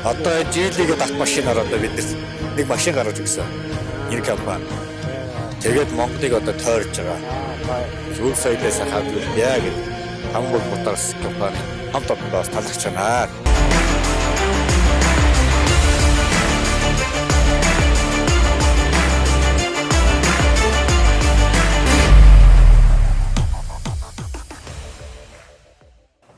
Одоо Geely-ийн дат машинаар одоо бид нэг машин гаргаж өгсөн. Энэ компани. Тэгээд Монголыг одоо тойрж байгаа. Өв соёлоо сайхан хадгалъя гэдэг Хамбург Motors компани хамт олондоо бас талархаж байна.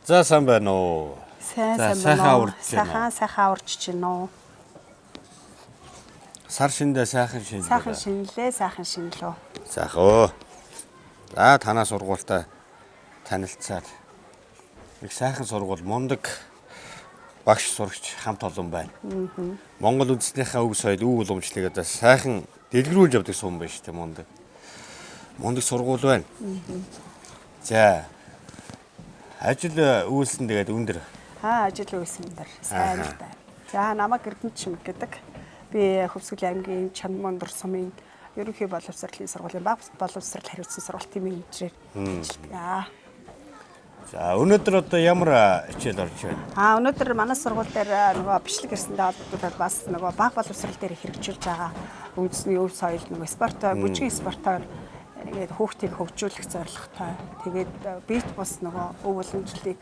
За сайн байна уу? Сайн За, сайн сайхан байна уу? аварч байна уу? Сайхан сайхан аварч байна уу? Сар шиндээ сайхан шинэ. Сайхан шинэлээ, сайхан шинэлөө. Сайхан өө. За танаа сургуультай танилцаад их сайхан сургууль мундаг багш сурагч хамт олон байна. Монгол үндэснийхээ өв соёл, өв уламжлалыг одоо сайхан дэлгэрүүлж явдаг сум байна шүү дээ мундаг. Мундаг сургууль байна. За ажил үйлсэн тэгээд өндөр. Аа, ажил үйлсэн дээр сайн л байна. За, намайг Эрдэнэ Чимэг гэдэг. Би Хөвсгөл аймгийн Чанмондөр сумын ерөнхий боловсролын сургуулийн бага боловсрол хариуцсан сургуулийн менежерээр ажилладаг. За өнөөдөр одоо ямар хичээл орж байна? Аа, өнөөдөр манай сургууль дээр нөгөө бичлэг ирсэндээ холбогдуулаад бас нөгөө бага боловсрол дээр хэрэгжүүлж байгаа үндэсний өв соёл нөгөө спорт, бүжгийн спортоор ингээд хүүхдийг хөгжүүлэх зорилготой. Тэгээд бит бус нөгөө өв уламжлалыг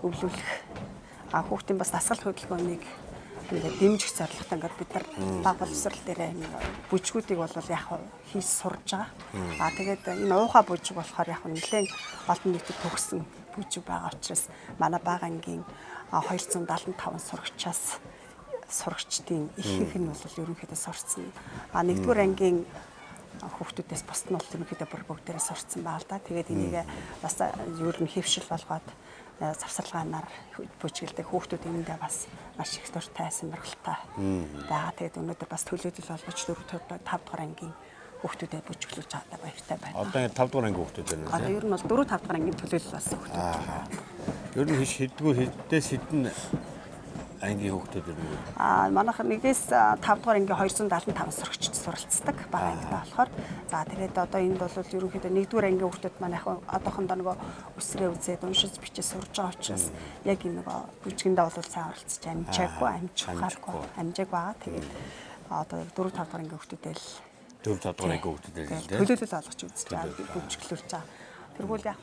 өвлүүлэх хүүхдийн бас дасгал хөдөлгөөнийг ингээд дэмжих зорилготой ингээд бид нар бага боловсрол дээр нэг бүжгүүдийг бол яг хийж сурж байгаа. Аа, тэгээд энэ ууха бүжиг болохоор яг нэлээд олон нийтэд төгссөн бүжиг байгаа учраас манай бага ангийн 275 сурагчаас сурагчдын ихэнх нь бол ерөнхийдөө сурцсан. А нэгдүгээр ангийн хүүхдүүдээс бусд нь бол ерөнхийдөө бүр бүгдээрээ сурцсан байгаа л да. Тэгээд энийг бас ер нь хэвшил болгоод завсарлагаанаар бүжгэлдэг хүүхдүүд энэндээ бас маш их дуртай, сонирхолтой байгаа. Тэгээд өнөөдөр бас төлөөдөл болгож 4 5 дугаар ангийн хүүхдүүдэд бүжиглүүлж байгаадаа баяртай байна. Одоо 5 дугаар ангийн хүүхдүүд байна уу? Одоо ер нь бол 4 5 дугаар ангийн төлөөлөл болсон хүүхдүүд. Ер нь хиш хэддүгээр хэддээс хэдэн ангийн хүүхдүүд ирнэ вэ? Аа, манайх нэгээс 5 дугаар ангийн 275 сурагчид суралцдаг бага ангитай болохоор. За, тэгээд одоо энд бол ерөнхийдөө нэгдүгээр ангийн хүүхдүүд маань яг одоохондоо нөгөө өсрөө үзээд уншиж бичиж сурж байгаа учраас яг энэ нөгөө бүжгэндээ бол сайн оролцож амжаагүй, амжихааргүй, амжааг байгаа. Тэгээд одоо 4 5 дугаар ангийн хүүхдүүдээ л 4 5 дугаар ангийн хүүхдүүд ирнэ тийм. төлөөлөл олгож үзэж байгаа, бүжиглүүлж байгаа. Тэргүүл яг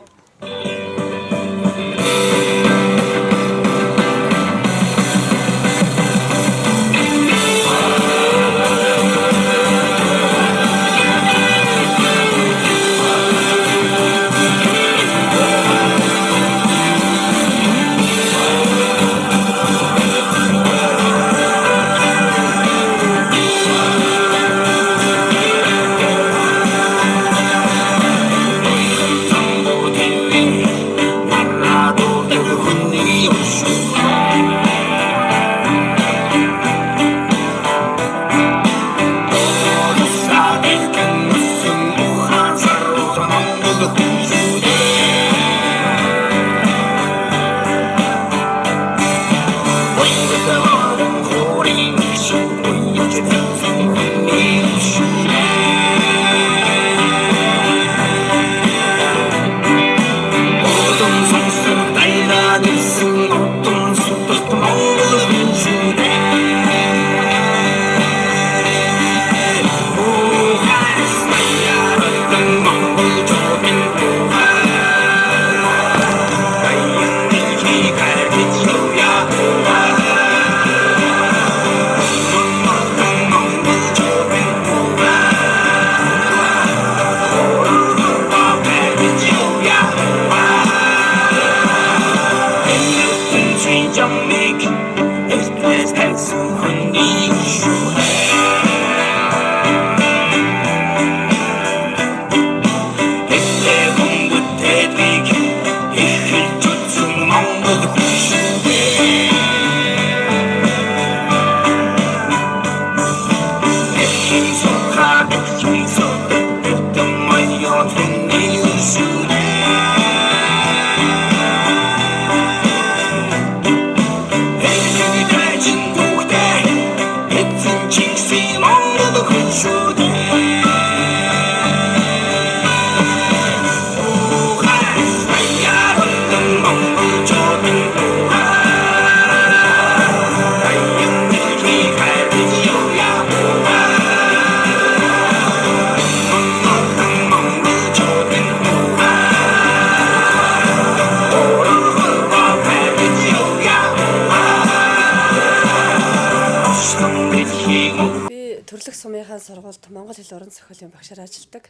сумынхаа сургуульд монгол хэл уран зохиолын багшаар ажилладаг.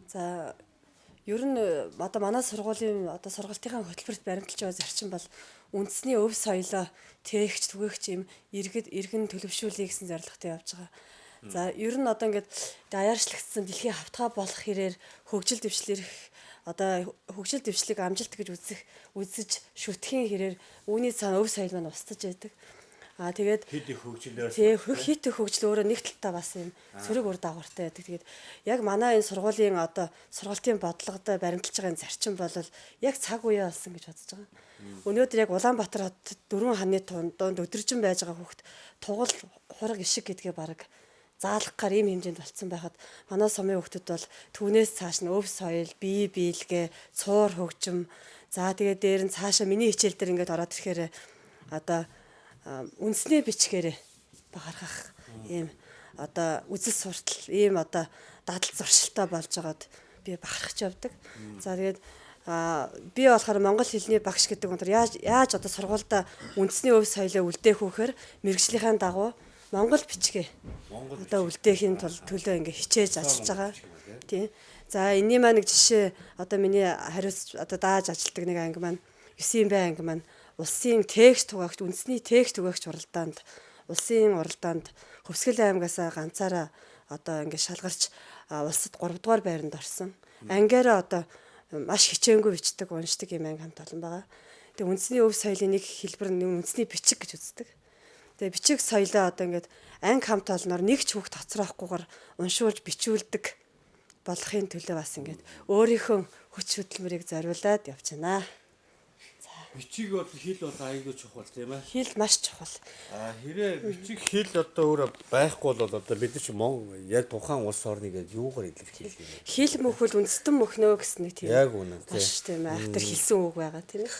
За ер нь одоо манай сургуулийн одоо сургалтынхаа хөтөлбөрт баримталж байгаа зарчим бол үндэсний өв соёлоо тээгч түгээгч юм иргэд иргэн төлөвшүүлье гэсэн зорилготой явж байгаа. За ер нь одоо ингээд даяаршлагдсан дэлхийн хавтгай болох хэрээр хөгжил дэвшлэр одоо хөгжил дэвшлиг амжилт гэж үзэх үзэж шүтхийн хэрээр үүний цаана өв соёл маань устж байдаг. Аа тэгээд Хэд их хөгжил тий хит их хөгжил өөрөө нэг талдаа бас юм сөрөг үр дагавартай байдаг. Тэгээд яг манай энэ сургуулийн одоо сургалтын бодлогодоо баримталж байгаа энэ зарчим бол яг цаг үеэ болсон гэж бодож байгаа. Өнөөдөр яг Улаанбаатар хотод дөрвөн ханы дунд өдөржин байж байгаа хүүхд тугал хураг ишиг гэдгээ бараг заалгах гар ийм хэмжээнд болцсон байхад манай сумын хүүхдүүд бол түүнээс цааш нь өв соёл, бие биелгээ, цуур хөгжим за тэгээд дээр нь цаашаа миний хичээл дээр ингээд ороод ирэхээр одоо үндэсний бичгээрээ бахархах ийм одоо үзэл суртал ийм одоо дадал зуршилтай болж байгаад би бахархаж явдаг. За тэгээд би болохоор монгол хэлний багш гэдэг өндөр яаж одоо сургуульда үндэсний өв соёлоо үлдээх үхээр мэргэжлийнхээ дагуу монгол бичгээ одоо үлдээхийн тулд төлөө ингээ хичээж ажиллаж байгаа. Тийм. За энэний маань нэг жишээ одоо миний хариуц одоо дааж ажилладаг нэг анги маань 9 бай анги маань улсын тэгш тугаагч үндэсний тэгш тугаагч уралдаанд улсын уралдаанд Хөвсгөл аймгаас ганцаараа одоо ингээ шалгарч улсад 3 дугаар байранд орсон. Ангиараа одоо маш хичээнгүй бичдэг, уншдаг юм анги хамт олон байгаа. Тэгээ үндэсний өв соёлын нэг хэлбэр нь үндэсний бичиг гэж үздэг. Тэгээ бичиг соёлоо одоо ингээд анги хамт олноор нэг ч хүүхд хоцроохгүйгээр уншуулж бичүүлдэг болохын төлөө бас ингээд өөрийнхөө хүч хөдөлмөрийг зориулаад явж байна. Бичиг бол хэл бол аягүй чухал тийм ээ. Хэл маш чухал. А хэрэг бичиг хэл одоо өөрөө байхгүй бол одоо бид нар чи Монгол яг тухайн улс орныг яг юугаар илэрхийлэх юм бэ? Хэл мөхөл үндэстэн мөхнөө гэсэн нэг тийм. Яг үнэн тийм. Маш тийм айхтар хэлсэн үг байгаа тийм ээ.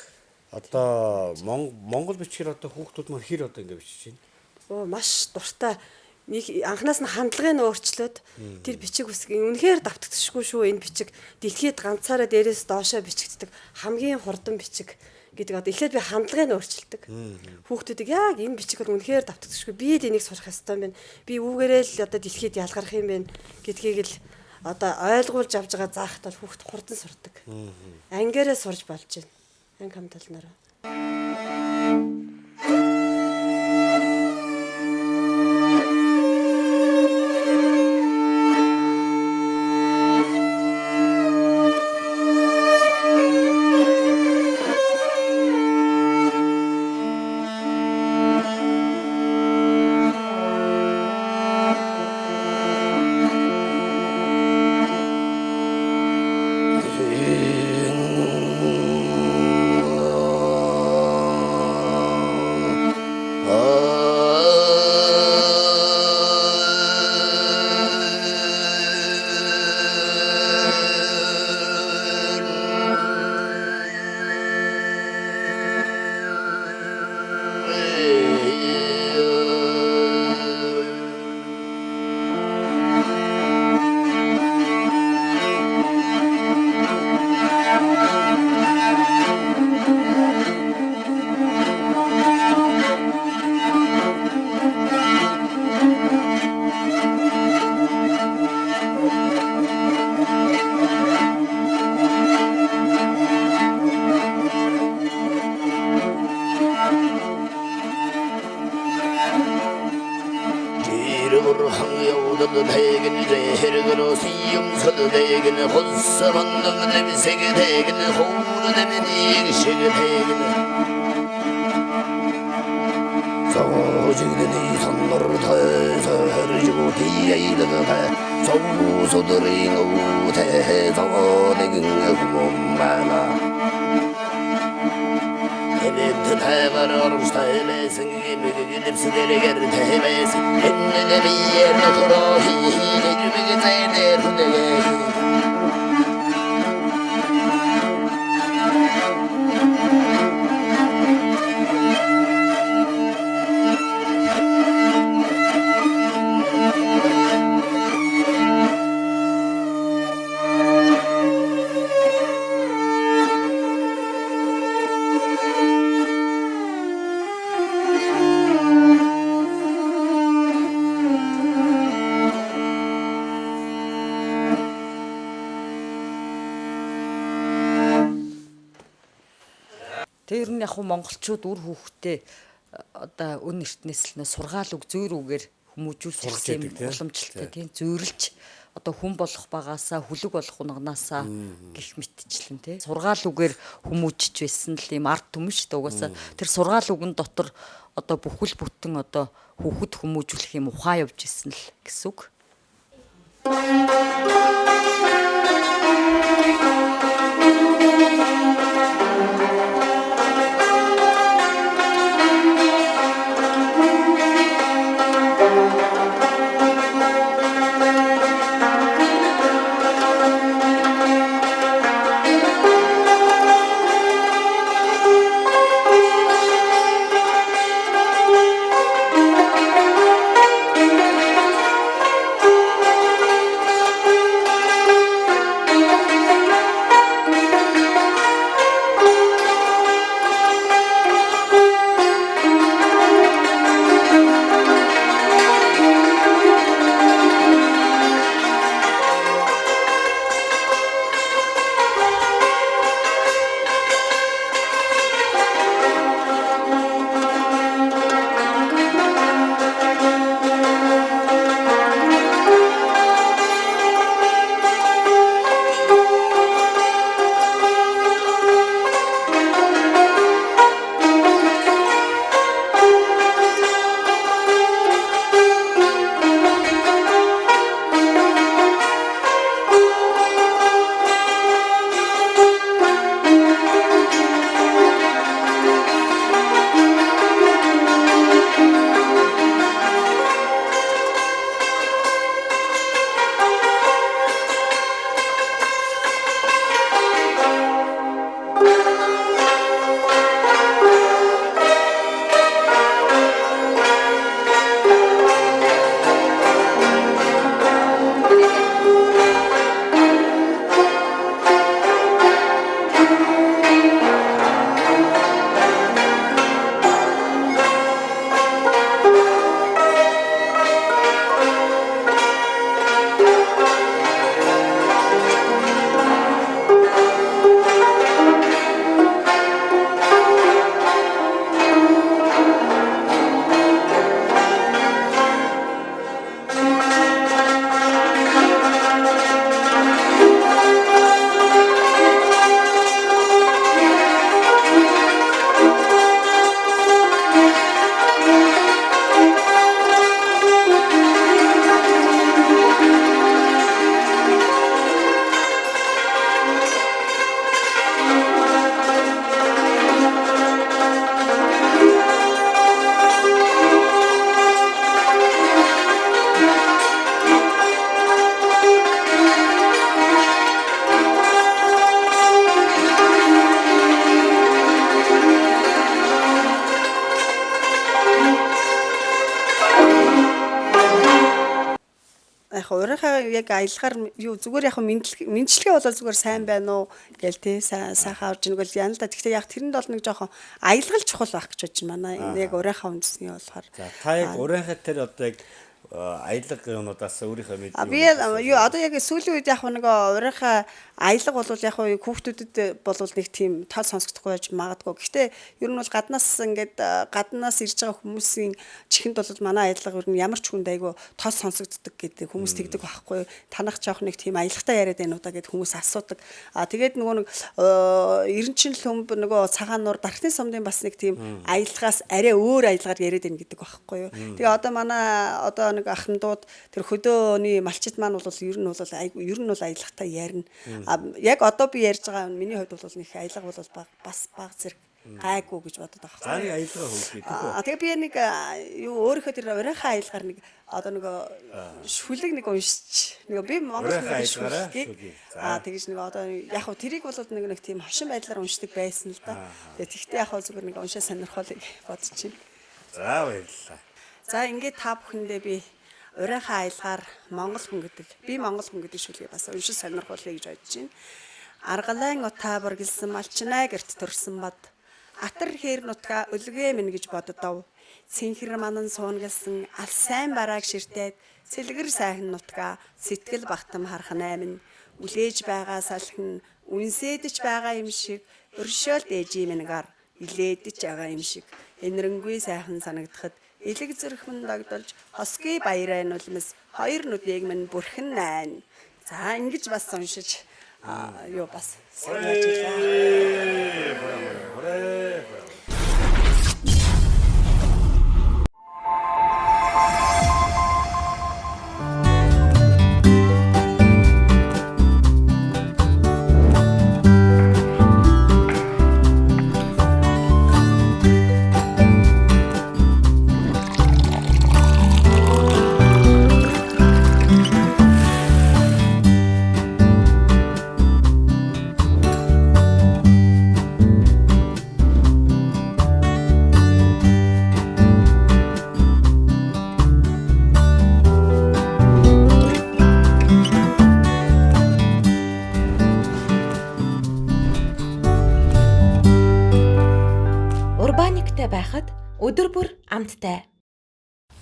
Одоо Монгол бичгээр одоо хүүхдүүд маань хэр одоо ингэ бичиж байна? Оо маш дуртай нэг анханаас нь хандлагыг нь өөрчлөөд тэр бичиг үсгийн үнэхээр давтагдчихгүй шүү энэ бичиг дэлхийд ганцаараа дээрээс доошоо бичигддэг хамгийн хурдан бичиг гэдэг одоо эхлээд би хандлагыг нь өөрчилдөг. Хүүхдүүдийг яг энэ бичиг бол үнэхээр давтагдчихгүй би л энийг сурах ёстой юм байна. Би үүгээрээ л одоо дэлхийд ялгарх юм байна гэдгийг л одоо ойлгуулж авч байгаа заахт бол хүүхд хурдан сурдаг. Ангиараа сурж болж байна. Анги хамт олноороо. Тэр нь яг хуу монголчууд үр хүүхдээ одоо өн эртнээс л нэ сургаал үг зөөр үгээр хүмүүжүүлж Сургаж ирсэн юм яадаг, тий? уламжлалтай тийм зөөрөлж одоо хүн болох багаасаа хүлэг болох унаганаасаа гих мэтчлэн тий сургаал үгээр хүмүүжиж байсан л юм ард түмэн шүү дээ угаасаа тэр сургаал үгэн дотор одоо бүхэл бүтэн одоо хүүхэд хүмүүжүүлэх юм ухаан явж исэн л гэсэн үг. Яг урийнхаа яг аялгаар юу зүгээр яг мэдлэгээ бол зүгээр сайн байна уу гээл тий сайхан авч ийн гэл яана л да. Гэхдээ яг тэрэнд бол нэг жоохон аялгал чухал байх гэж бодож байна. Манай яг урийнхаа үндэсний болохоор. За та яг урийнхаа тэр одоо яг аялга юмнуудаас өөрийнхөө мэдээ. А би юу одоо яг сүүлийн үед яг нэг урийнхаа аялга бол яг хүүхдүүдэд бол нэг тийм тол сонсогдохгүй байж магадгүй. Гэхдээ ер нь бол гаднаас ингээд гаднаас ирж байгаа хүмүүсийн чихэнд бол манай аялга ер нь ямар ч хүнд айгүй тол сонсогддог гэдэг хүмүүс тэгдэг байхгүй. Танах жоох нэг тийм аялгатай яриад байна уу да гэд хүмүүс асуудаг. А тэгээд нөгөө нэг эренчин лүмб нөгөө цагаан нуур дархны сумдын бас нэг тийм аялгаас арай өөр аялгаар яриад байна гэдэг байхгүй юу. Тэгээ одоо манай одоо нэг ахмадууд тэр хөдөөний малчид маань бол ер нь бол айгүй ер нь бол аялгатай ярина. А яг одоо би ярьж байгаа миний хувьд бол нэг аялга бол бас баг зэрэг гайгүй гэж бодод байгаа. За нэг аялга хөвгөө тийм үү? А тэгээ би нэг юу өөрийнхөө тэр урийнхаа аялгаар нэг одоо нөгөө шүлэг нэг уншиж нөгөө би Монгол Урийнхаа нэг аялгаараа шүлгийг шүлгийг. За. а тэгэж нэг одоо яг хөө тэрийг бол нэг тийм хошин байдлаар уншдаг байсан л да. Тэгээ тэгтээ яг хөө зүгээр нэг уншаа сонирхолыг бодож байна. За баярлалаа. За ингээд та бүхэндээ би урийнхаа аялгаар Монгол хүн гэдэг би Монгол хүн гэдэг шүлгийг бас уншиж сонирхолъё гэж бодож байна. Аргалайн утаа бургилсан малчнаа гэрт төрсөн бод. Атар хээр нутгаа өлгөө минь гэж боддов. Цэнхэр манан суунгалсан ал сайн барааг ширтээд цэлгэр сайхан нутгаа сэтгэл багтам харах найман үлээж байгаа салхин үнсэдэж байгаа юм шиг өршөөлт ээжий минь гар. Илээдэж байгаа юм шиг энэрэнгүй сайхан санагдахад элэг зүрх минь догдолж хосгүй баяраа нулимс хоёр нүдийг минь бүрхэн найна. За ингэж бас уншиж юу бас санааж илаа. Урбаниктай байхад өдөр бүр амттай.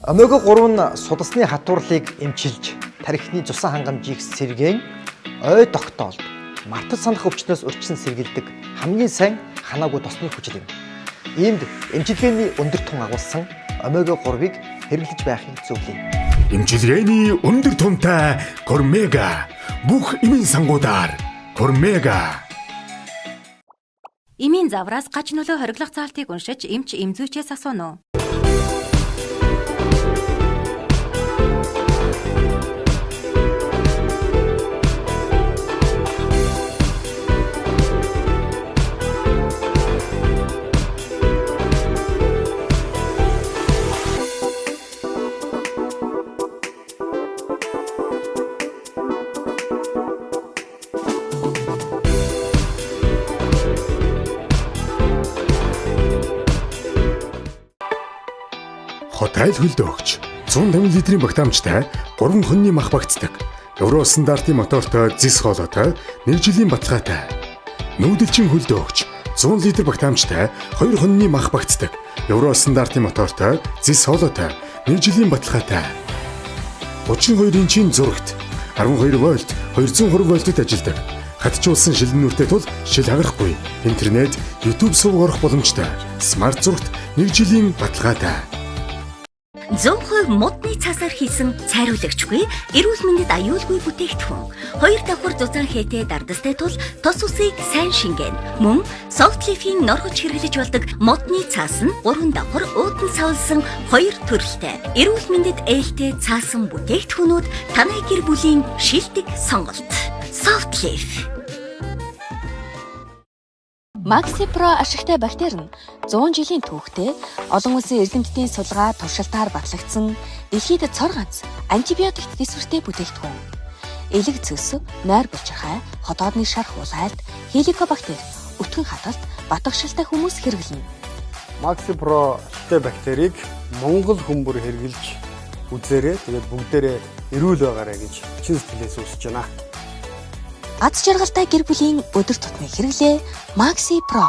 Омега 3 нь судасны хатуурлыг эмчилж, тархины цусан хангамжийг сэргээн, ой тогтоолд, мартаж санах өвчнөөс урьдчилан сэргийлдэг хамгийн сайн ханаагүй тосны хүчил юм. Иймд эмчилгээний өндөр тун агуулсан омега 3-ыг хэрэглэж байхыг зөвлөе. Эмчилгээний өндөр тунтай Кормега бүх эмийн сангуудаар Кормега. Эмийн завраас гач нөлөө хориглох заалтыг уншиж эмч эмзүүчээс асууна уу? Хот айл хөлдөөгч 150 литрийн багтаамжтай 3 хоньны мах багцдаг. Евро стандартын мотортой зис хоолойтой 1 жилийн баталгаатай. Нүүдэлчин хөлдөөгч 100 литр багтаамжтай 2 хоньны мах багцдаг. Евро стандартын мотортой зис хоолойтой 1 жилийн баталгаатай. 32 инчийн зурагт 12 вольт 220 вольтод ажилладаг. Хатжуулсан шилэн нүртэй тул шил хагарахгүй. Интернет, YouTube сувг орох боломжтой. Смарт зурагт 1 жилийн баталгаатай. 100% модны цасаар хийсэн цайруулагчгүй эрүүл мэндэд аюулгүй бүтээгдэхүүн. Хоёр давхар зузаан хээтэй дардастай тул тос усыг сайн шингээнэ. Мөн Softleaf-ийн норгож хэрэглэж болдог модны цаас нь гурван давхар уудан савлсан хоёр төрөлтэй. Эрүүл мэндэд ээлтэй цаасан бүтээгдэхүүнүүд танай гэр бүлийн шилдэг сонголт. Softleaf. Maxi Pro ашигтай бактери нь 100 жилийн түүхтэй олон улсын эрдэмтдийн судалгаа туршилтаар батлагдсан дэлхийд цор ганц антибиотикт төсвөртэй бүтээгдэхүүн. Элэг цөс, нойр булчирхай, хотоодны шар хулайлт, хеликобактер, өтгөн хаталт, батгшилтай хүмүүс хэрэглэнэ. Maxi Pro ашигтай бактерийг Монгол хүмүүр хэрэглэж үзээрэй. Тэгээд бүгдээрээ эрүүл байгаарай гэж чин сэтгэлээс хүсэж байна. Аз жаргалтай гэр бүлийн өдөр тутмын хэрэглээ Maxi Pro.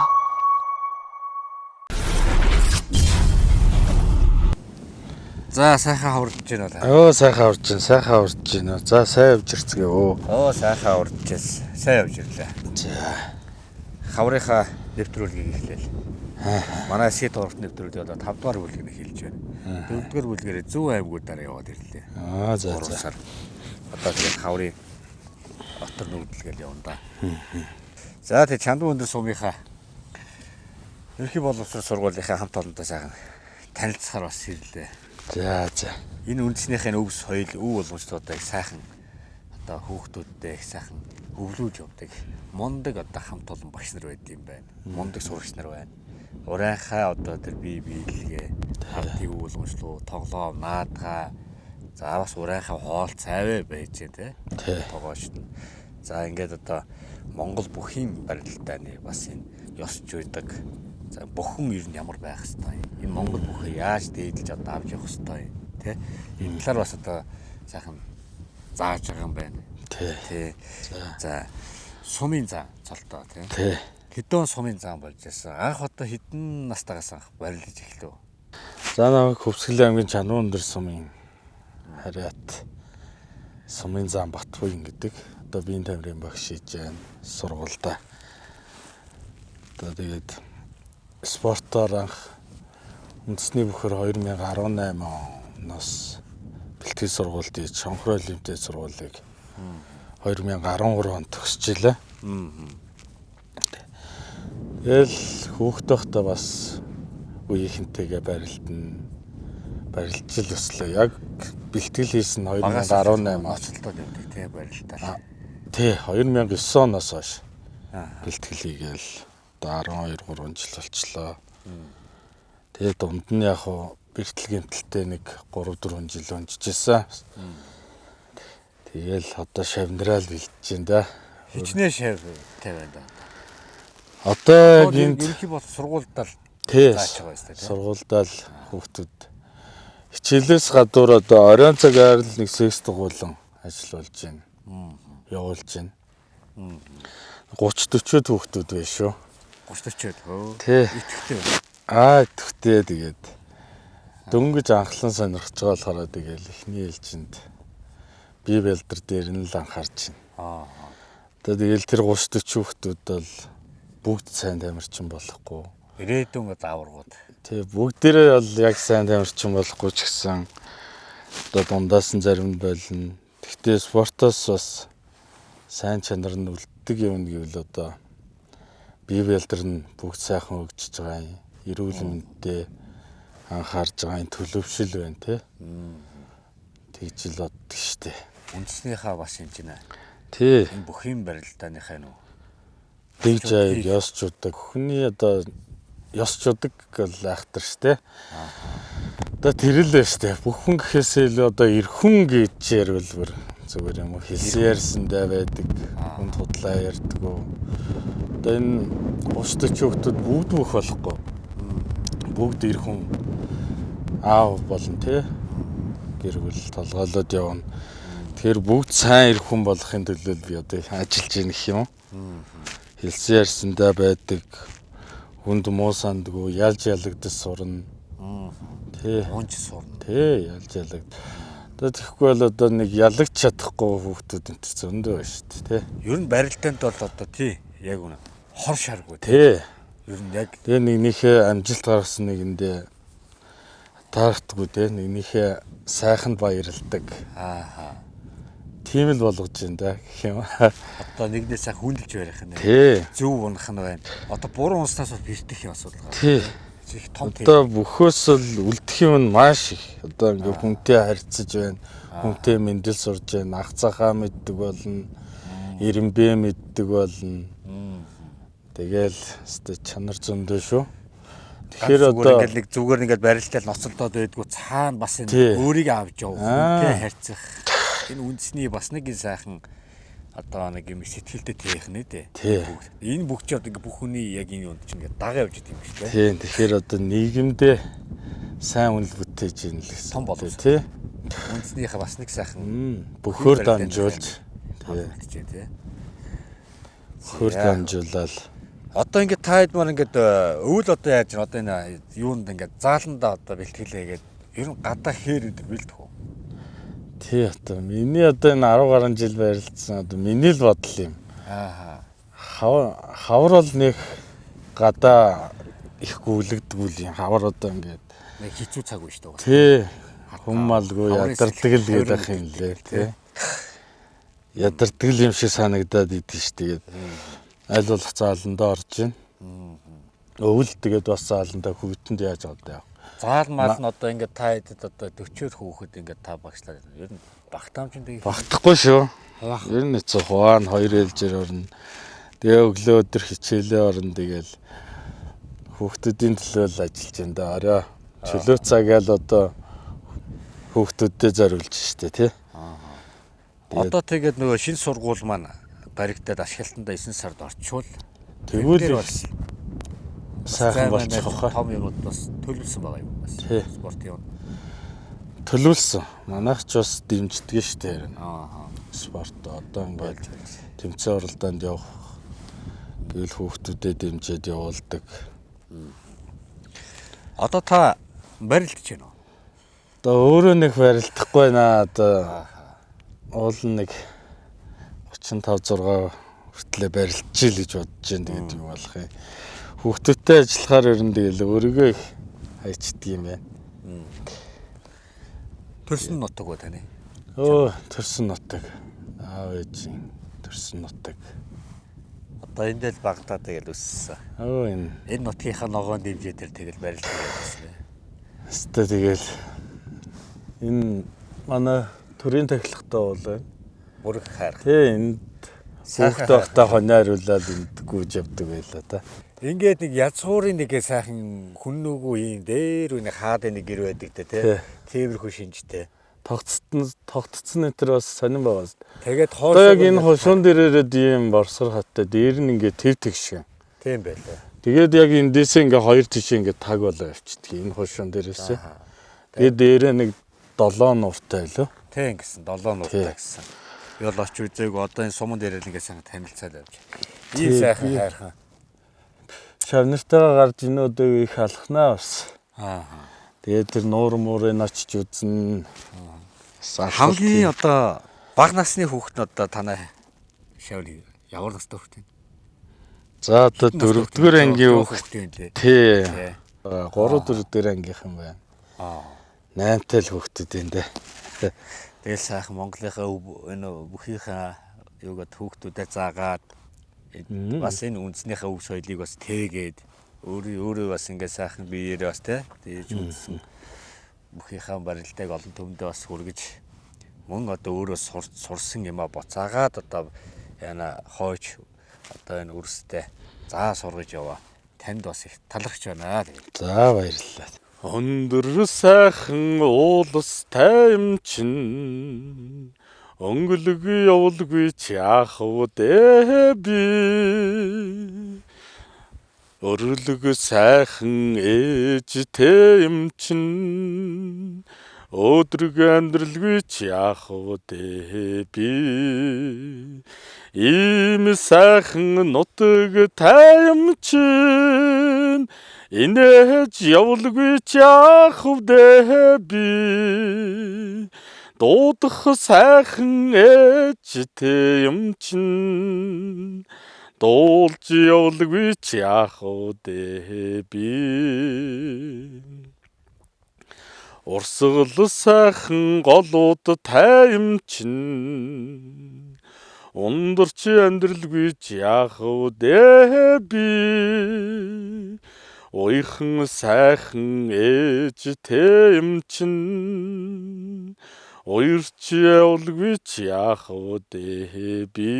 За сайхан хавардж байна уу? Өө сайхан аварж байна, сайхан аварж байна. За сайн явж ирцгээе өө. Оо сайхан авардчихсан. Сайн явж ирлээ. За. Хаврынхаа нэвтрүүлгийг эхлээл. Манай си туурт нэвтрүүлгийг одоо 5 дугаар бүлгийг эхэлж байна. 4 дугаар бүлгээр Зүүн аймагуудаар яваад ирлээ. Аа за 3 за. сар. Одоо тэгээд хаврын отор нүгэлгээл явна да. За тэгээд чандуу өндөр сумынхаа ерхий боловсрол сургуулийнхаа хамт олонтой сайхан танилцахаар бас ирлээ. За за. Энэ үндэснийхээ өв соёл, өв болгоомжлуудыг сайхан одоо хүүхдүүдтэй их сайхан өвлүүлж явдаг. Мундаг одоо хамт олон багш нар байд юм байна. Мундаг сурагч нар байна. Урайхаа одоо тэр бие биелгээ, хамтын өв болгоомжлуу, тоглоом, наадгаа за бас урайхаа хоол цайваа байж гэн тэ. Тий. Тогоошт нь. За ингээд одоо Монгол бүхийн барилдааны бас энэ ёс жуйдаг. За бүхэн ер нь ямар байх хэвтэй юм. Энэ Монгол бүхээ яаж дээдлж одоо авч явах хэвтэй юм тэ. Энэ талаар бас одоо сайхан зааж байгаа юм байна. Тий. Тэ. За сумын зан цолтоо тий. Тий. Хэдэн сумын зан болж байсан. Анх одоо хэдэн настайгаас анх барилдаж эхлэв. За намайг Хөвсгөл аймгийн Чануу өндөр сумын хариат сумын зам Батбуян гэдэг. Одоо биеийн тамирын багш хийж байна сургуульда. Одоо тэгээд Спортоор анх үндэсний бөхөр 2018 оноос бэлтгэл сургуульд хийж Шонхор олимпиад сургуулийг 2013 онд төгсчихлээ. Тэгэл хүүхэд байхдаа бас үеийнхэнтэйгээ барилдана. Барилдж л өслөө. Яг бэлтгэл хийсэн 2018 он. Оцолдоод явдаг тий барилтаа. Тий, 2009 оноос хойш бэлтгэл хийгээл одоо 12 3 жил болчлоо. Тэгээд дунд нь яг хуу бэртэл гэмтэлтэй нэг 3 4 жил унжижсэн. Тэгэл одоо шавнраал бэлтэж байна да. Хичнээн шав тавиад байна. Одоо яг энд ерөнхий бол сургуульдаа л тий зааж байгаа юм шүү дээ. Сургуульдаа л хүүхдүүд хичээлээс гадуур одоо оройн цагаар л нэг секс дугуйлан ажил болж байна. Явуулж байна. 30 40 хүүхдүүд байна шүү. 30 40 хөө. Тий. Итгэвтэй байна. Аа итгэвтэй тэгээд дөнгөж анхлан сонирхож байгаа болохоор тэгэл эхний ээлжинд бие бэлдэр дээр нь л анхаарч байна. Аа. Одоо тэгэл тэр 30 40 хүүхдүүд бол бүгд сайн тамирчин болохгүй. Ирээдүйн зааваргууд. Тий, бүгдээрээ бол яг сайн тамирчин болохгүй ч гэсэн одоо дундаас нь зарим нь болно. Гэхдээ спортоос бас сайн чанар нь үлддэг юм гэвэл одоо бие бэлдэр нь бүгд сайхан хөгжиж байгаа юм. Эрүүл мэндэд анхаарж байгаа юм төлөвшил байна тий. Тэгж л боддог штэ. Үндснийхаа бас юм чинь. Тий. Энэ бүх юм барилдааныхаа нүү. Дэгж аяг ёс жудаг. Хүний одоо ёс жудаг гэл айхтар штэ. Одоо тэр л байна штэ. Бүх хүн гэхээсээ илүү одоо эрхэн гэж ярил бүр зүгээр юм уу хэлсэн ярьсандаа байдаг. Хүнд худлаа ярьдгүү. Одоо энэ 30 40 хүүхдүүд бүгд бүх болохгүй. Бүгд эрхэн аав болно тий. Гэр бүл толгойлоод явна. Тэгэхээр бүгд сайн эрхэн болохын төлөө би одоо ажиллаж байна гэх юм. Хэлсэн ярьсандаа байдаг. Хүнд муу сандгүй, ялж ялагдаж сурна. Тий. Унж сурна. Тий, ялж ялагд. Одоо тэгэхгүй бол одоо нэг ялагч чадахгүй хүүхдүүд энэ төр зөндөө байна шүү дээ, тий. Ер нь барилдаанд бол одоо тий яг үнэ хор шаргуу тий. Ер нь яг тэгээ нэгнийхээ амжилт гаргасан нэгэндээ таархдаггүй тий. Нэгнийхээ сайханд баярлдаг. Аа. Тийм л болгож байна да гэх юм. Одоо нэгнээ сайн хүндэлж барих нь. Тий. Зөв унах нь байна. Одоо буруу унснаас бол бэртэх юм асуудал гарна. Тий. Их том Одоо бөхөөс л үлдэх юм нь маш их. Одоо ингээ хүнтэй харьцаж байна. Хүнтэй мэндэл сурж байна. Ах захаа мэддэг болно. Ирэмбэ мэддэг болно. Тэгэл өстой чанар зөндөө шүү. Тэгэхээр одоо ингээл нэг зүгээр ингээд барилтал ноцолдоод байдгүй цаана бас энэ өөрийгөө авч явах, хүнтэй харьцах. Энэ үндэсний бас нэг энэ сайхан одоо нэг юм сэтгэлдээ тээх нэ дээ. Энэ бүх ч одоо ингээ бүх хүний яг энэ юунд чинь ингээ дагаа явж идэв юм шүү дээ. Тийм. Тэгэхээр одоо нийгэмдээ сайн үнэл бүтээж ийн л гэсэн. Том болов. Тий. Үндэснийхээ бас нэг сайхан бөхөөр дамжуулж тий. Бөхөөр дамжуулаад Одоо ингээд та хэд маань ингээд өвөл одоо яаж байна? Одоо энэ юунд ингээд зааландаа одоо бэлтгэлээ гээд ер нь гадаа хээр өдр бэлдэх үү? Тий одоо миний одоо энэ 10 гаруй жил барилдсан одоо миний л бодол юм. Аа. Хавар бол нэг гадаа их гүйлэгдэггүй юм. Хавар одоо ингээд нэг хэцүү цаг үе шүү дээ. Тий. Хүм малгүй ядардаг л гэдэг ах юм лээ тий. Ядардаг л юм шиг санагдаад идэв ш тэгээд аль болох зааландаа орж ийн. Өвөл тэгээд бас зааландаа хөвгөтөнд яаж одоо яах. Заал мал нь одоо ингээд та хэдэд одоо 40-оор хүүхэд ингээд та багшлаад байна. Ер нь багтаамжинд багтахгүй шүү. Ер нь хэцүү хуваана хоёр ээлжээр орно. Тэгээ өглөө өдөр хичээлээ орно тэгэл хүүхдүүдийн төлөө л ажиллаж байна да. Орой чөлөө цагаа л одоо хүүхдүүдэд зориулж штэ тий. Одоо тэгээд нөгөө шинэ сургууль маань баригдаад ашиглалтандаа 9 сард орчвол тэгвэл бас сайхан болчих واخа. Том юмуд бас төлөвлөсөн байгаа юм бас. Спортын юм. Төлөвлөсөн. Манайх ч бас дэмждэг штэ. Аа. Спорт одоо ингээд тэмцээн уралдаанд явах гэвэл хүүхдүүдэд дэмжиж явуулдаг. Одоо та барилдаж байна уу? Одоо өөрөө нэг барилдахгүй байна. Одоо уул нэг 35 6 хүртлээ барилдчихъя л гэж бодож байна. Тэгээд юу болох юм. Хүүхдүүдтэй ажиллахаар ер нь тэгэл өөрийгөө их хайчдаг юм байна. Төрсөн нутаг уу таны? Өө, төрсөн нутаг. Аав ээжийн төрсөн нутаг. Одоо энд л багтаа тэгэл өссөн. Өө энэ Энэ нутгийнхаа ногоон дэмжээ дээр тэгэл барилдаг байсан. Өстө тэгэл энэ манай төрийн тахилгатай уул байна. Бүрэг хайр. Тэ энд Сайхан хүүхдээ байхдаа хонио хариулаад энд гүйж явдаг байлаа та. Ингээд нэг язгуурын нэг сайхан хүннүүгүй юм дээр үний хаадын нэг гэр байдаг те Тий. Тиймэрхүү шинжтэй. Тогтцсон тогтцсон энэ төр бас сонирн байгаа. Тэгээд Одоо яг энэ хошуун дээрээрэд ийм борсгор хаттай дээр нь ингээд төв тэгшин. Тийм байлаа. Тэгээд яг эндээсээ ингээ хоёр тишээ ингээ таг болоо явчихдаг. Энэ хошуун дээрээсээ. Тэгээд дээрээ нэг 7 нууртай байлоо. Тийм гэсэн 7 нууртай гэсэн. Би бол очиж үзээгүй одоо энэ суман дээр л ингээд сайхан танилцаад явж. Ийм Тий, сайхан би- хайрхан. Шавнартайгаа гарч энэ өдөө их алхнаа бас. Аа. Тэгээд тэр нуур муурыг очиж үзнэ. Хамгийн одоо бага насны хүүхэд нь одоо танай шавны ямар настай хүүхэд вэ? За одоо дөрөвдүгээр ангийн хүүхэд юм лээ. Тий. Тий. 3 дөрөвдүгээр ангийнх юм байна. Аа. 8-тай л хүүхдүүд юм дээ. Тэгэл сайхан Монголынхаа энэ бүхийнхээ юугаад хүүхдүүдэд заагаад бас энэ үндснийхээ өв соёлыг бас тээгээд өөрөө өөрөө бас ингээд сайхан биеэрээ бас те дээж үндсэн бүхийнхээ барилдааг олон түмэндээ бас хүргэж мөн одоо өөрөө сурсан юмаа буцаагаад одоо яна хойч одоо энэ өрстэй заа сургаж яваа. Танд бас их талархаж байна. Тэгээд. За баярлалаа. Өндөр сайхан уулстай юм чин өнгөлөг явуулгүй чи яах вэ би Өрлөг сайхан ээжтэй юм чин өдрөг амьдралгүй чи яах вэ би Ийм сайхан нутаг тайм чин инээж явуулгүй чи яах вэ би Дуудах сайхан ээжтэй юм чин дуулж явуулгүй чи яах вэ би Урсгал сайхан голууд тайм чин ундарч амьдралгүй чи яах вэ би Уйхан сайхан ээжтэй юм чин уярч явуулгүй чи яах вэ би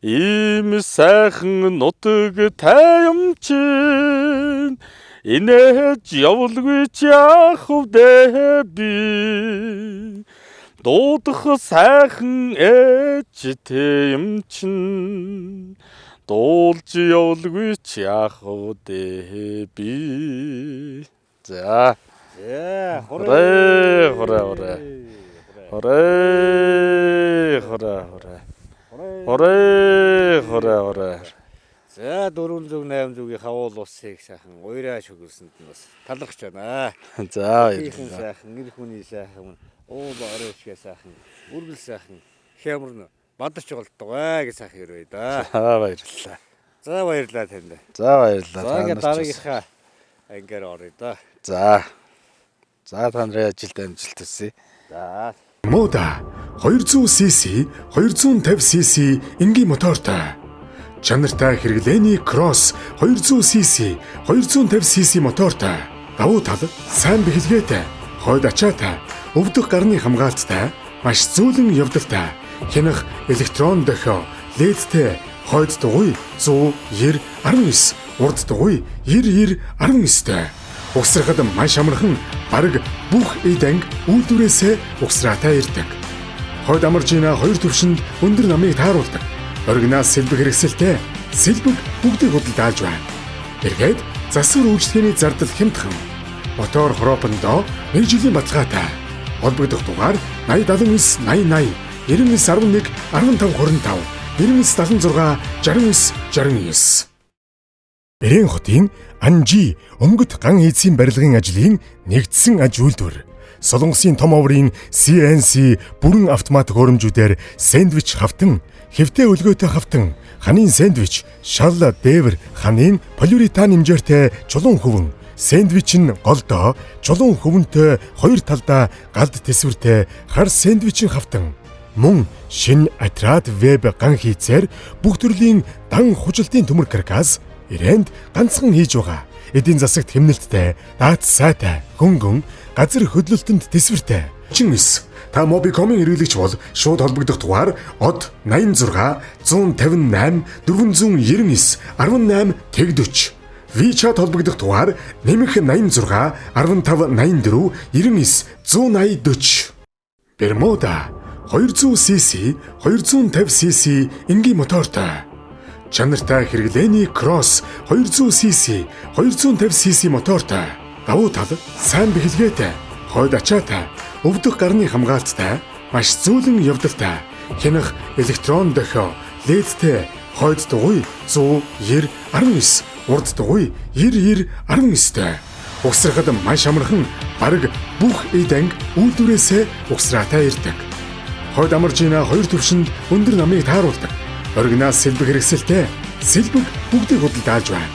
Ийм сайхан нутаг тайм чин инээж явуулгүй чи яах вэ би Дуудах сайхан ээжтэй юм чин дуулж явуулгүй чи яах вэ би За За хурээ хурээ хурээ хурээ хурээ хурээ хурээ хурээ хурээ За 408 зүгийнхаа уул усыг сайхан уйраа шүглсэнд нь бас талархаж байна. За Баярлалаа. баярлалаа. Сайхан, эр хүний сайхан, уул орой шигэ сайхан, үргэл сайхан, хямрн бадарч болтугай гэж сайхан өрөөе да. За баярлалаа. За баярлалаа танд. За баярлалаа. За ингээд Та нарт ч бас. дараагийнхаа ангиар оръё да. За. За та нарын ажилд амжилт хүсье. За. Мода 200cc, 250cc энгийн мотортой. Чанартай хэрэглээний Cross 200cc, 250cc мотортой. Давуу тал сайн бэхэлгээтэй, хойд ачаатай, өвдөх гарны хамгаалттай, маш зөөлөн явдалтай. Хянах электрон дохио, LED-тэй, хойд дугуй 190 19, урд дугуй 90 19-тэй. Угсрахад маш амархан, бараг бүх эд анги үйлдвэрээсээ угсраатай ирдэг. Хойд Амаржина хоёр төвшөнд өндөр намыг тааруулдаг. Оригинал сэлбэг хэрэгсэлтэй сэлбэг бүгдийг худалдаалж байна. Эргээд засвар үйлчилгээний зардал хямдхан. Мотор хропондоо 1 жилийн баталгаатай. Холбогдох дугаар 80 79 80 99 11 15 25 99 76 69 69. Эрен хотын Анжи өнгөт ган эзийн барилгын ажлын нэгдсэн аж үйлдвэр. Солонгосын том оврын CNC бүрэн автомат хөрөмжүүдээр сэндвич хавтан Хэвтэй өлгөөтэй хавтан ханын сэндвич, шал дээвэр ханын полиуретан хэмжээртэй чулуун хөвөн. Сэндвич нь голдоо чулуун хөвөнтэй хоёр талдаа галд тэсвэртэй хар сэндвичийн хавтан. Мөн шинэ Атрад веб ган хийцээр бүх төрлийн дан хужилтын төмөр каркас Ирэнд ганцхан хийж байгаа. Эдийн засагт хэмнэлттэй, даат сайтай, хөнгөн, газар хөдлөлтөнд тэсвэртэй. 39. Та Mobicom-ын хэрэглэгч бол шууд холбогдох дугаар од 86 158 499 18 тэг 40. WeChat холбогдох дугаар нэмэх 86 15 84 99 180 40. Бермуда 200cc 250cc энгийн мотортой. Чанартай хэрэглээний Cross 200cc 250cc мотортой. Давуу тал сайн бэхэлгээтэй, хойд ачаатай, өвдөх гарны хамгаалттай, маш зөөлөн явдалтай. Хянах электрон дохио, LED-тэй, хойд дугуй 190 19, урд дугуй 90 19-тэй. Угсрахад маш амархан, бараг бүх эд анги үйлдвэрээсээ угсраатай ирдэг. Хойд амаржина хоёр төвшөнд өндөр намыг тааруулдаг. Оригинал сэлбэг хэрэгсэлтэй. Сэлбэг бүгдийг худалдаалж байна.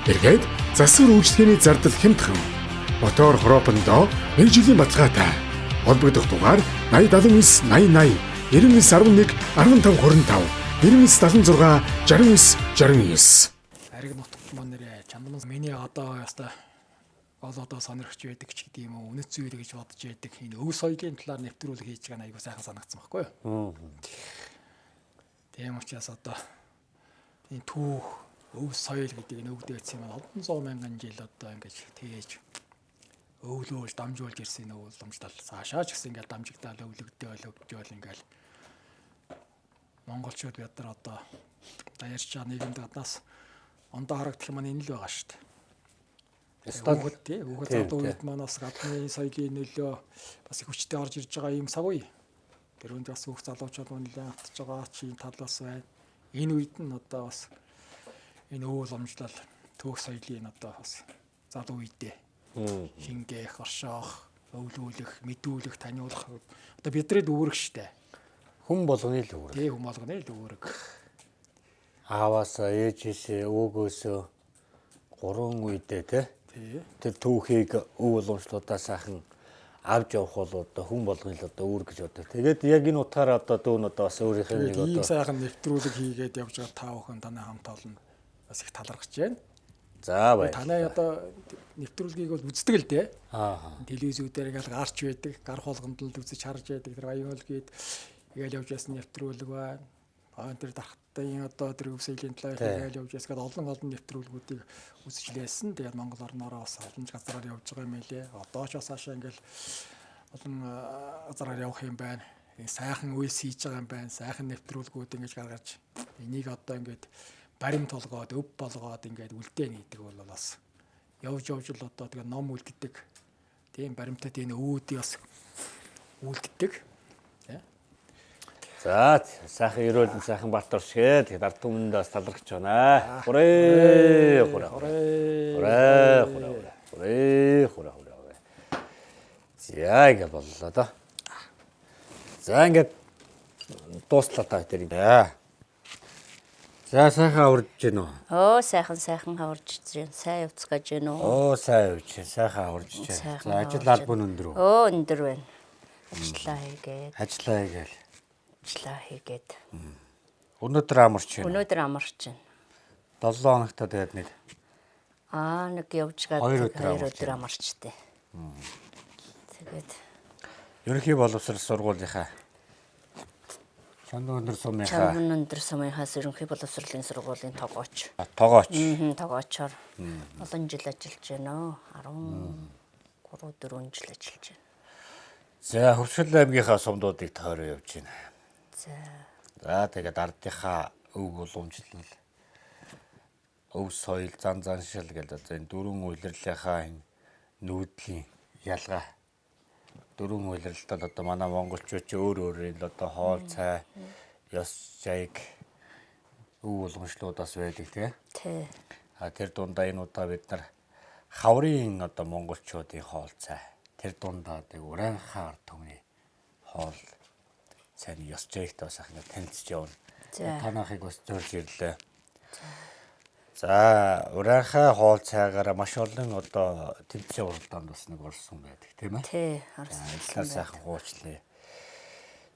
Эргээд засвар үйлчилгээний зардал хямдхан. Мотор хропондоо 1 жилийн баталгаатай. Холбогдох дугаар 80 79 80 99 11 15 25 99 76 69 69. Ариг нутагт маань нэрээ чандман миний одоо яста гол одоо сонирхч байдаг ч гэдэг юм уу, үнэт зүйл гэж бодож байдаг энэ өв соёлын талаар нэвтрүүлэг хийж байгаа нь айгүй сайхан санагдсан байхгүй юу? Тийм учраас одоо энэ түүх, өв соёл гэдэг энэ өвдөг эцсийн маань олон зуун мянган жил одоо ингэж тээж өвлөөл дамжуулж ирсэн энэ уламжлал цаашаа ч гэсэн ингээл дамжигдаал өвлөгдөөл өвжөөл ингээл монголчууд бид нар одоо даяарч байгаа нийгэмд гаднаас ондоо харагдах юм маань энэ л байгаа шүү дээ. Хүүхэд тий, хүүхэд залуу үед маань бас гадны соёлын нөлөө бас их хүчтэй орж ирж байгаа юм цаг үе. Тэр үнд бас хүүхд залуучууд маань нэлээд автж байгаа чи тал бас байна. Энэ үед нь одоо бас энэ өв уламжлал түүх соёлын одоо бас залуу үедээ шингээх, оршоох, өвлүүлэх, мэдүүлэх, таниулах одоо бидний үүрэг штэ. Хүн болгоны л үүрэг. Тий, хүн болгоны л үүрэг. Ааваасаа, ээжээсээ, өвгөөсөө гурван үедээ тий. Тэр түүхийг өв уламжлуудаа сайхан авч явах бол одоо хүн болгоны л одоо үүрэг гэж боддог. Тэгээд яг энэ утгаараа одоо дүүн одоо бас өөрийнх нь нэг Тэгээд ийм одоо сайхан нэвтрүүлэг хийгээд явж байгаа та бүхэн танай хамт олон бас их талархаж байна. За баярлалаа. Танай одоо нэвтрүүлгийг бол үздэг л дээ. Аа. Телевизүүдээр ингээл гарч байдаг, гарах болгонд л үзэж харж байдаг. Тэр баян хөлгээд ингээл явж байсан нэвтрүүлэг байна. Аа тэр дархтын одоо тэр өв соёлын талаар ингээл явж байсан. Тэгээд олон олон нэвтрүүлгүүдийг үзэж лээсэн. Тэгээд Монгол орноороо бас олон ч газараар явж байгаа юм байлээ. Одоо ч бас хаашаа ингээл олон газараар явах юм байна. Энэ сайхан үйлс хийж байгаа юм байна. Сайхан нэвтрүүлгүүд ингэж гаргаж энийг одоо ингээд барим толгоод өв болгоод ингээд үлдээн гэдэг бол бас явж явж л одоо тэгээ ном үлддэг. Тийм баримтат энэ өвүүдийг бас үлддэг. Тэ? За сайхан ерөөл нь сайхан барт оршгээ. Тэгээд ард түмэнд бас талархаж байна. Хурээ хурээ хурээ хурээ хурээ хурээ хурээ. За ингэ боллоо доо. За ингээд дууслаа та тэр. За сайхан аварж гин үү? Оо сайхан сайхан хаварж байна. Сайн явцгааж байна уу? Оо сайн явж байна. Сайхан аварж байна. Сайхан За ажил аварж албан өндөр үү? Оо өндөр байна. Ажиллаа хийгээд. Ажиллаа хийгээл. Ажиллаа хийгээд. Өнөөдөр амарч байна. Өнөөдөр амарч байна. 7 хоногтой тэгээд нэг Аа нэг явж гад 2 өдөр 2 амарч өдөр амарчтэй. Тэгээд ерөнхий боловсрол сургуулийнхаа Чонд өндөр сумынхаа Чамбан өндөр сумынхаас ерөнхий боловсролын сургуулийн тогооч. Тогооч. Тогоочоор олон жил ажиллаж байна. 13 4 жил ажиллаж байна. За Хөвсгөл аймгийнхаа сумдуудыг тойроо явж байна. За. За тэгээд ардынхаа өв уламжлал, өв соёл, зан заншил гэдэг одоо энэ дөрвөн улирлынхаа энэ нүүдлийн ялгаа. Дөрвөн улиралд бол одоо манай монголчууд ч өөр өөрийн л одоо хоол цай, ёс жаяг, өв уламжлууд бас байдаг тий. Тий. А тэр дундаа энэ удаа бид нар хаврын одоо монголчуудын хоол цай, тэр дундаа одоо ураанхаа ард түмний хоол цайны ёс жаягтай бас ахна танилцж явна. Танахыг бас зорж ирлээ. За, ураанхай хоол цайгаараа маш олон одоо тэмцээн уралдаанд бас нэг орсон байдаг, тийм ээ? Тий, орсон. Ажиллаар сайхан хуучлаа.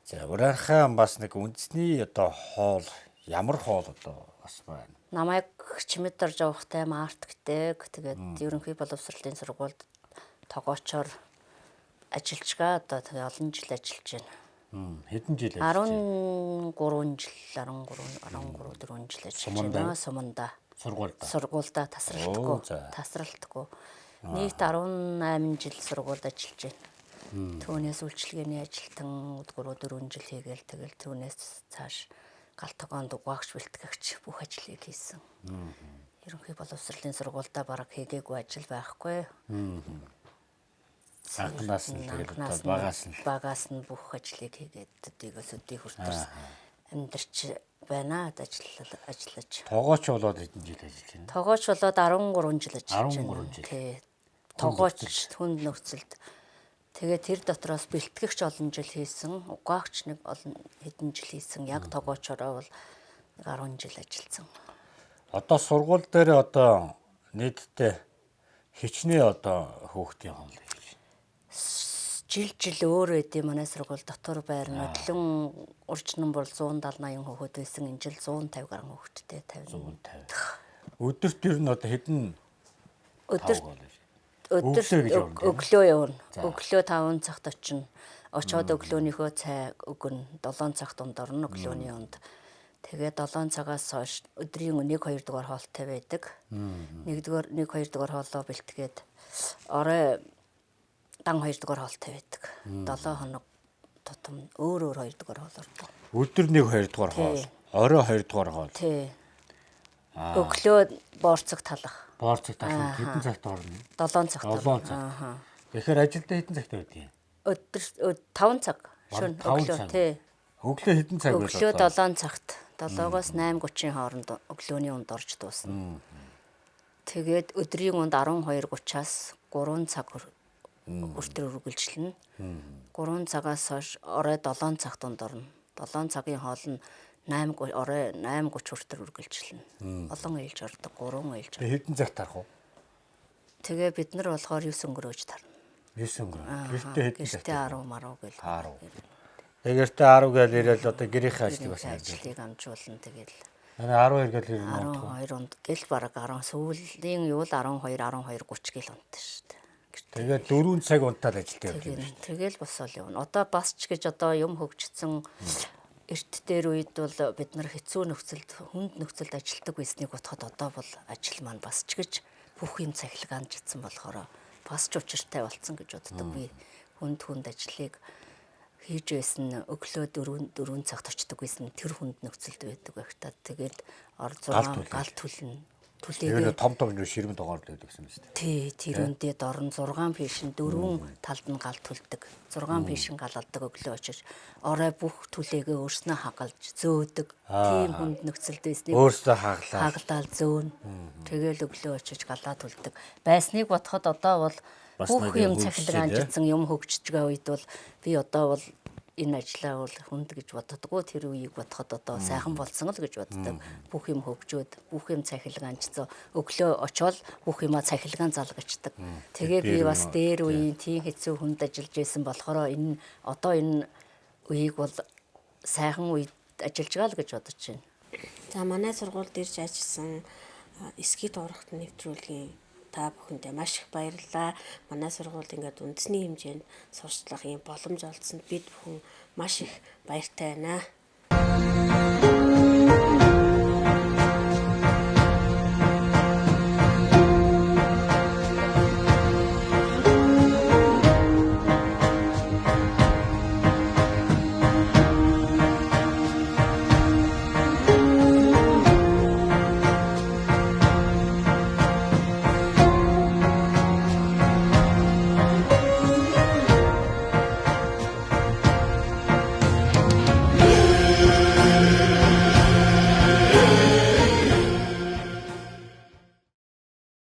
За, ураанхай бас нэг үндэсний одоо хоол, ямар хоол одоо бас байна? Намайг Чимэд орж явахтай Март гэдэг. Тэгээд ерөнхий боловсролын сургуульд тогоочоор ажиллаж байгаа. Одоо тэгээ олон жил ажиллаж байна. Хэдэн жил ажиллаж байна? 13 жил, 13 13 4 жил ажиллаж байна. Суманда. Сургуульда. Сургуульда тасралтгүй. Тасралтгүй. Нийт 18 жил сургуульд ажиллаж байна. Түүнээс үйлчилгээний ажилтан 3 4 жил хийгээл тэгэл түүнээс цааш гал тогоонд угаагч бэлтгэгч бүх ажлыг хийсэн. Ерөнхий боловсролын сургуульдаа бараг хийгээгүй ажил байхгүй. Анхнаас нь тэгэл одоо багаас нь бүх ажлыг хийгээд төдийгөөс өдий хүртэл амьдарч байна ажиллаж. Тогооч болоод хэдэн жил ажиллаж байна? Тогооч болоод 13 жил ажиллаж байна. 13 жил. Тий. Тогооч хүнд нөхцөлд. Тэгээ тэр дотроос бэлтгэгч олон жил хийсэн, угаагч нэг олон хэдэн жил хийсэн. Яг тогоочороо бол нэг 10 жил ажилласан. Одоо сургууль дээр одоо нийтдээ хичнээн одоо хүүхдийн хоол хийж байна? Жил өөр байдیں۔ Манай сургууль дотор байр нодлон уржнан бол 170 80 хүүхэд байсан. Энэ жил 150 гаруй хүүхэдтэй 50. 150. Өдөрт ер нь одоо хэдэн өдөр өглөө явна. Өглөө 5 цагт очино. Очоод өглөөнийхөө цай өгнө. 7 цагт унд орно өглөөний унд. Тэгээ 7 цагаас хойш өдрийн 1 2 дугаар хоолтой байдаг. 1 2 дугаар хоолоо бэлтгээд орой дан 2 дугаар хоолтой байдаг. 7 хоног тутам өөр 2 дугаар хоол ордог. Өдөр 1 2 дугаар хоол, орой 2 дугаар хоол. Тий. Өглөө боорцог талах. Боорцог талах хэдэн цагт орно? 7 цагт. 7 цагт. Тэгэхээр ажилдаа хэдэн цагт байдаг юм? Өдөр 5 цаг. Шөнө өглөө тий. Өглөө хэдэн цаг вэ? Өглөө 7 цагт. 7-оос 8:30-ын хооронд өглөөний унд орж дуусна. Тэгээд өдрийн унд 12:30-аас 3 цаг хүртэл үргэлжлэнэ. 3 цагаас хойш орой 7 цагт унд орно. 7 цагийн хоол нь 8 орой 8:30 хүртэл үргэлжлэнэ. Олон ээлж ордог, 3 ээлж. Хэдэн цагт тарах вэ? Тэгээ бид нар болохоор 9 өнгөрөөж тарна. 9 өнгөрөө. Гэртээ хэдэн цагт? Гэртээ 10 маруу гэл. 10. Тэгээ гэртээ 10 гээл ирээл одоо гэрийнхээ ажлыг бас ажлыг амжуулна тэгэл. Манай 12 гээл ирнэ. 12 унд гэл бараг 10 сүүлийн юу л 12 12:30 гэл унтсан шүү дээ. Тэгээд 4 цаг унтаад ажилдаа явж байна. Тэгэл босоол явна. Одоо бас ч гэж одоо юм хөгжсөн эрт дээр үед бол бид нар хэцүү нөхцөлд, хүнд нөхцөлд ажилтдаг байсныг бодоход одоо бол ажил маань бас ч гэж бүх юм цахилгаан анжидсан болохоор бас ч учиртай болцсон гэж боддог. Би хүнд ажлыг хийж байсан өглөө 4 цагт очдог байсан тэр хүнд нөхцөлд байдаг байх та. Тэгээд ор 6 гал түлнэ. Түлээгээ том том нэг ширмэн тоогоор л байдаг гэсэн юм шүү дээ. Тий, тэрүүндээ дорн 6 пишин 4 талд нь гал түлдэг. 6 пишин гал алдаг өглөө очиж орой бүх түлээгээ өөрснөө хагалж зөөдөг. Тийм хүнд нөхцөлд байсныг өөрсдөө хаглаа. Хаглаал зөөнө. Тэгэл өглөө очиж галаа түлдэг. Байсныг бодоход одоо бол бүх юм цахилгаан анжидсан юм хөгжиж байгаа үед бол би одоо бол энэ ажлаа бол хүнд гэж боддоггүй, тэр үеийг бодоход одоо сайхан болсон л гэж боддог. Бүх юм хөгжөөд, бүх юм цахилгаан анжидсан. Өглөө очоод бүх юмаа цахилгаан залгачдаг. Тэгээ би бас дээр үеийн тийм хэцүү хүнд ажиллаж байсан болохоор энэ одоо энэ үеийг бол сайхан үед ажиллаж байгаа л гэж бодож байна. За манай сургуульд ирж ажилласан эсхий дуурахт нэвтрүүлгийн та бүхэндээ маш их баярлалаа. Манай сургуульд ингээд үндэсний хэмжээнд сурчлах юм боломж олдсонд бид бүхэн маш их баяртай байна.